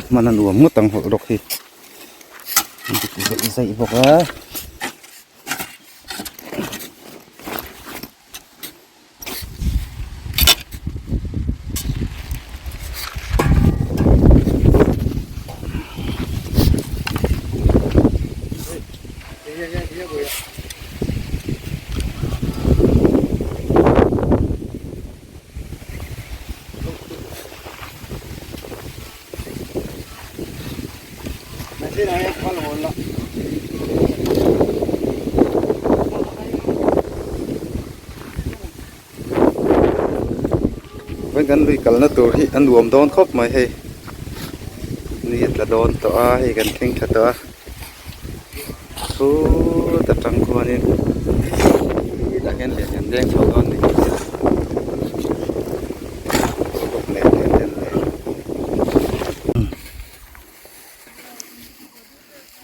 Hman a nuam ngawt ang hawlh rawk hi zeih zeih bawk a. Kan lui kalna tur hi a nuam dawn khawp mai hei ni a tla dawn tawh a hei kan thleng tha tawh a chhut atang khuanin tah hian leh kan leng chho dawn a ni.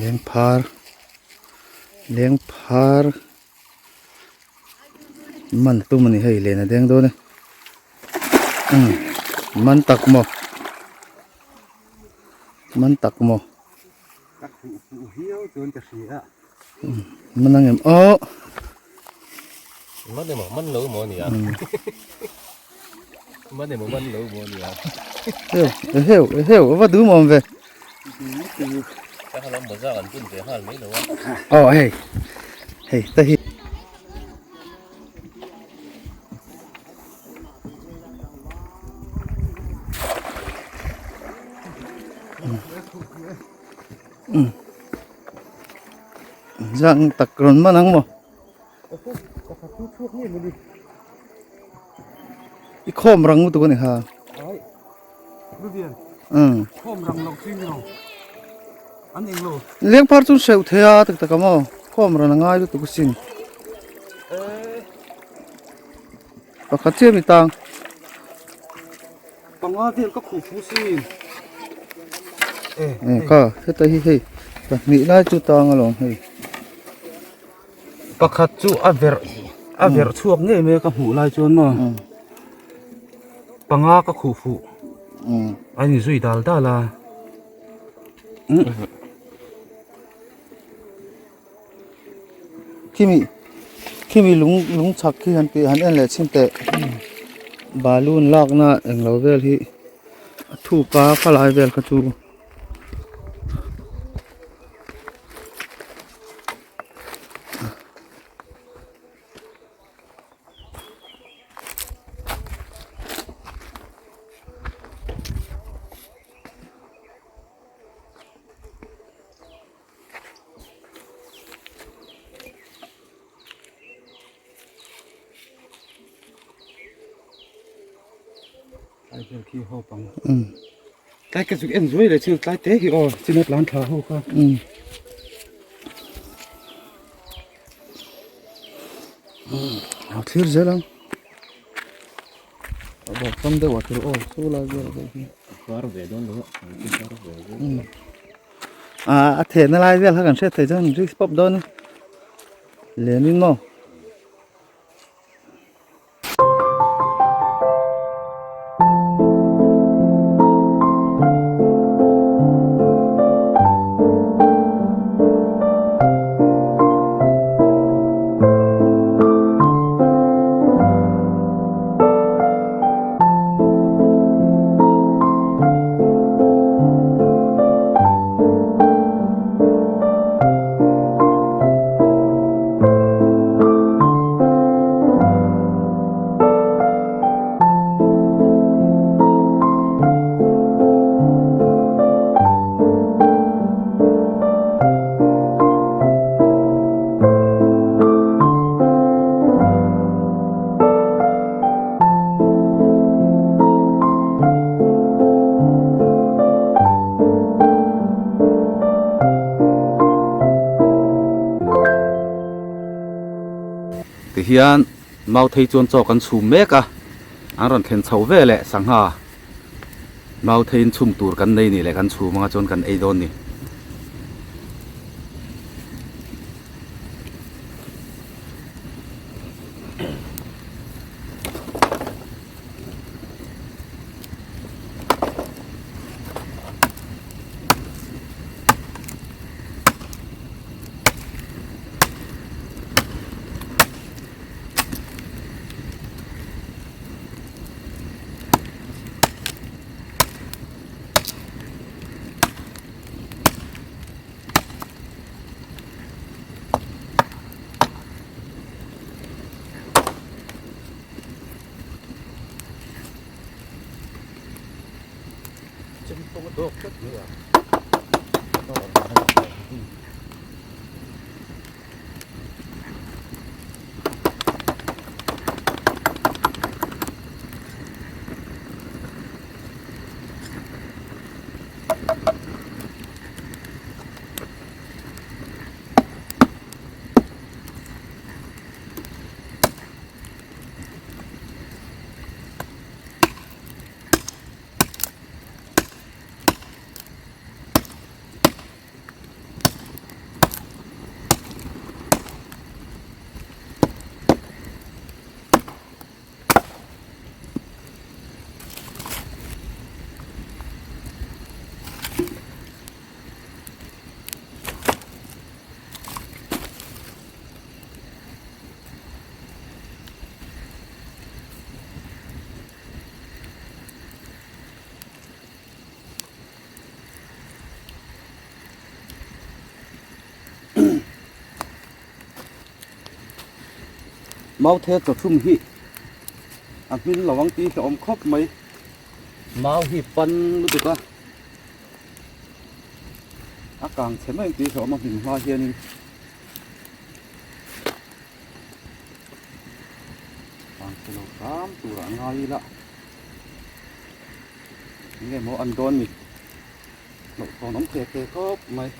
Lengphar lengphar man tum a ni hei len a deng dawn e umm man tak maw man tak maw man ang em aw man emaw man lo emaw a ni a man emaw man lo emaw a ni a heu heu heu a va duh awm ve ka lam bazaar an bun ve nghal mai lo a aw hei hei ta hi Zang tak rawn man ang maw? I khawm rang lutuk a ni kha. Leng phar chu hreuh thei a tak tak a maw? Khawm ran a ngai lutuk asin. Pakhat chiah mi tang. Panga vel ka khuh fu sin. Eh ka heta hi hei pahnih lai chu tang alawm hei. Pakhat chu a verh a verh chhuak ngei mai a ka hmuh lai chuan maw. Panga ka khuh fuh. A inzui dal dal a. Khimi khimi lung lung chhak khi han tih han en leh chhin teh balloon lakna englo vel hi a thuk a khalai vel kha chu. Tlai ka zuk en zuai leh chu tlai te hi aw china tlan thla ho kha. A thlir zel ang a bawk tam deuh a thil aw chu lai vel deuh hi. Var ve dawn lo a var ve dawn. A thehna lai vel kha kan hriat theih chuan risk pawp dawn a lenin maw. Tihian mau thei chuan chaw kan chhum mek a. An rawn thlen chho ve leh sangha mau theiin chhum tur kan nei nih leh kan chhum anga chuan kan ei dawn ni. Mau the chawchhum hi a hmin lo ang tih hi a awm khawp mai. Mau hi pan lutuk a, a kang chhe mai ang tih hi a awm a hmin hma hianin. Kang chhe lo hram turah an ngai ila. Enge maw an dawn ni? Hlauhthawn awm thei thei khawp mai.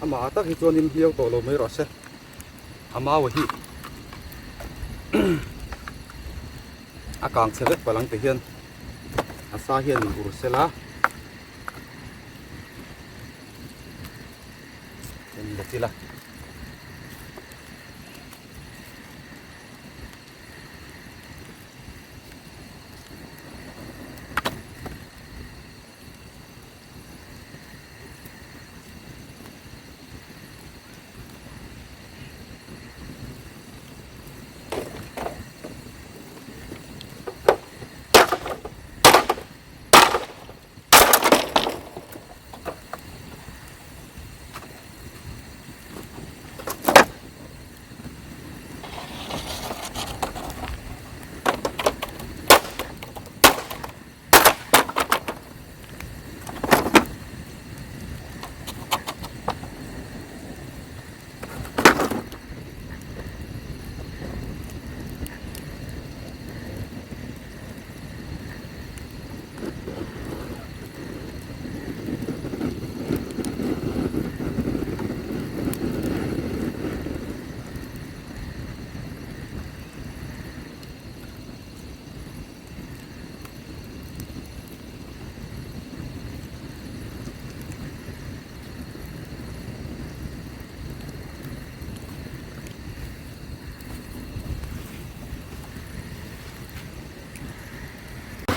Amah tak hi chuanin hliau tawh lo mai rawh se. A mau hi a kang chhe vek palang te hian a sa hian in ur sela en la chila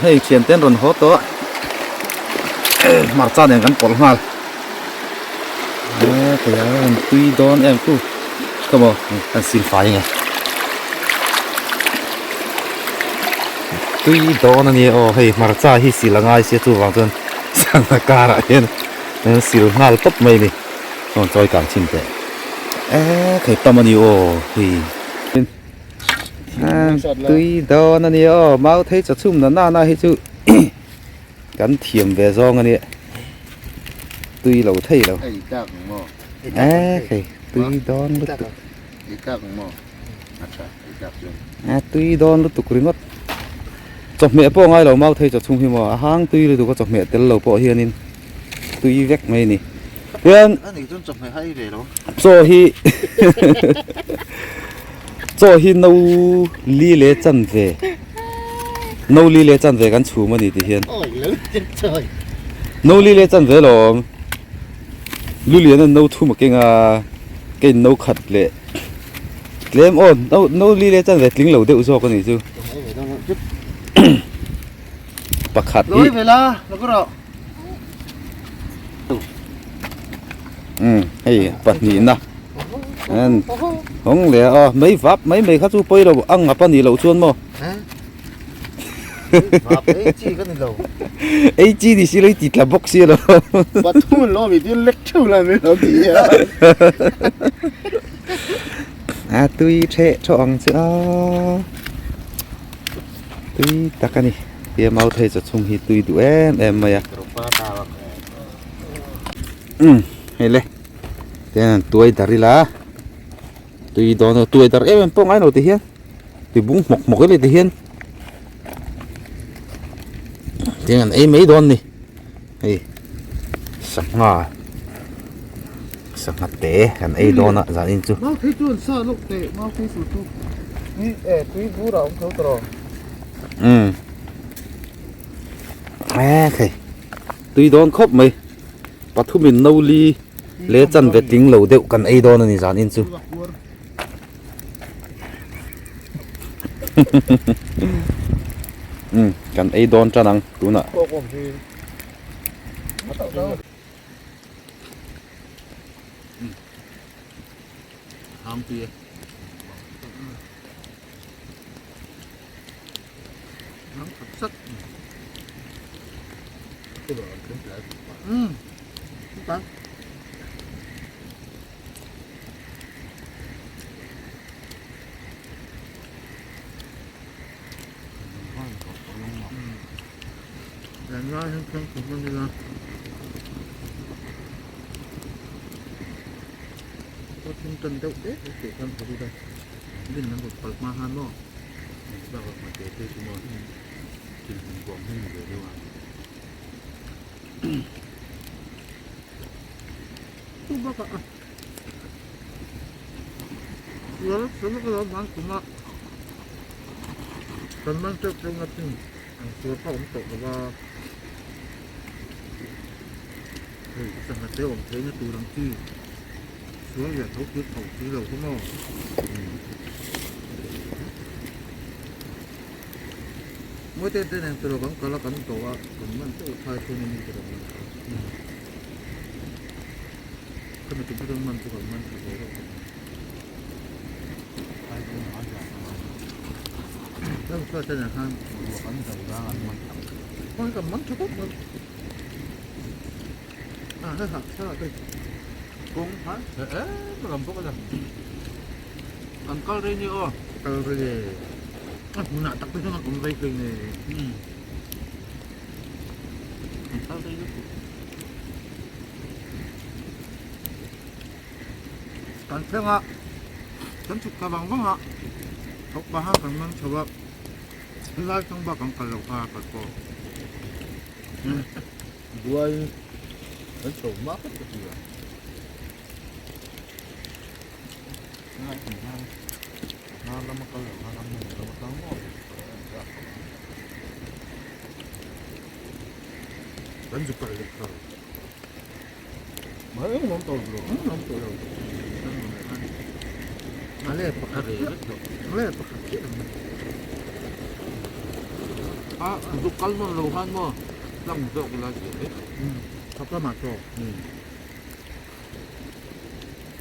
Hei thian te an rawn haw tawh a hmarcha nen kan pawlh nghal e kei a rawn tui dawn em chu. Come on, kan sil fai nge. Tui dawn a nia aw hei hmarcha hi sil a ngai sia chuvang chuan sangha karah hian an sil nghal tawp mai a ni. Rawn chawi kang chhin teh. Eee thei tam a ni aw hei. Tui dawn a nia aw mau thei chaw chhum na na na hi chu kan thiam ve zawng a nia. Tui lo thei lo. Eee hei tui dawn lutuk. Tui dawn lutuk ringawt. Chawhmeh pawh ngai lo mau thei chaw chhung hi maw a hang tui lutuk a chawhmeh tel lo pawh hianin tui vek mai a ni. Hian chaw hi chaw hi no li leh chanve no li leh chanve kan chhum a ni ti hian no li leh chanve lawm. Lulian an no thum a keng a kei no khat leh tlem aw no no li leh chuan ve tling lo deuh zawk a nih chu pakhat hi um hei pahnih na an hawng leh a mai vap mai mai kha chu pawi lo ang a pahnih loh chuan maw. Ei chi ni si lo i ti tla bawk si lo. Pathum lo mi tin lek theuh la mi lo ti a. A tui the thaw ang chu a. Tui tak a ni. Tia mau thei chaw chhung hi tui duh em em mai a. Um hei le. Tian tuai dar ila. Tui dawn tuai dar em em pawh ngai lo ti hian. Ti bung hmawk hmawk ele ti hian tiang an ei mai dawn ni hei sangha sangha te kan ei dawn a zanin chu mau thei chuan sa lawk teh mau thei chu chu tui eh tui bur a awm tho tawh rawh um e thei tui dawn khawp mai pathumin no li leh chanve tling lo deuh kan ei dawn a ni zanin chu. Um kan ei dawn tan ang tunah. Kan thleng a, kan chhuk ta vang vang a, thawk paha kan man chho a, helai tang bak an kal lo kha kal pawh. Buai kan chho hma khawp ka ti a. Kan zu kal leh kha. Mai eng awm tawh lo, eng awm tawh lo. A le pakhat chiah, a le pakhat chiah ang. A zu kal nawn lo khan maw tlang zawk ila zia e. Thawk lamah chaw.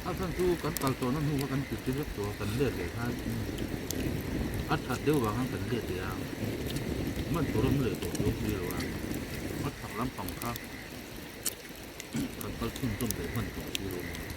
A chhan chu kan kal tawhna hnu kha kan ti ti vek tawh a, kan let leh khan a that deuh vang khan kan let leh a, man tur awm leh tawh chuang si lo a, a chhak lampang kha kan kal chhunzawm leh hman tawh si lo a.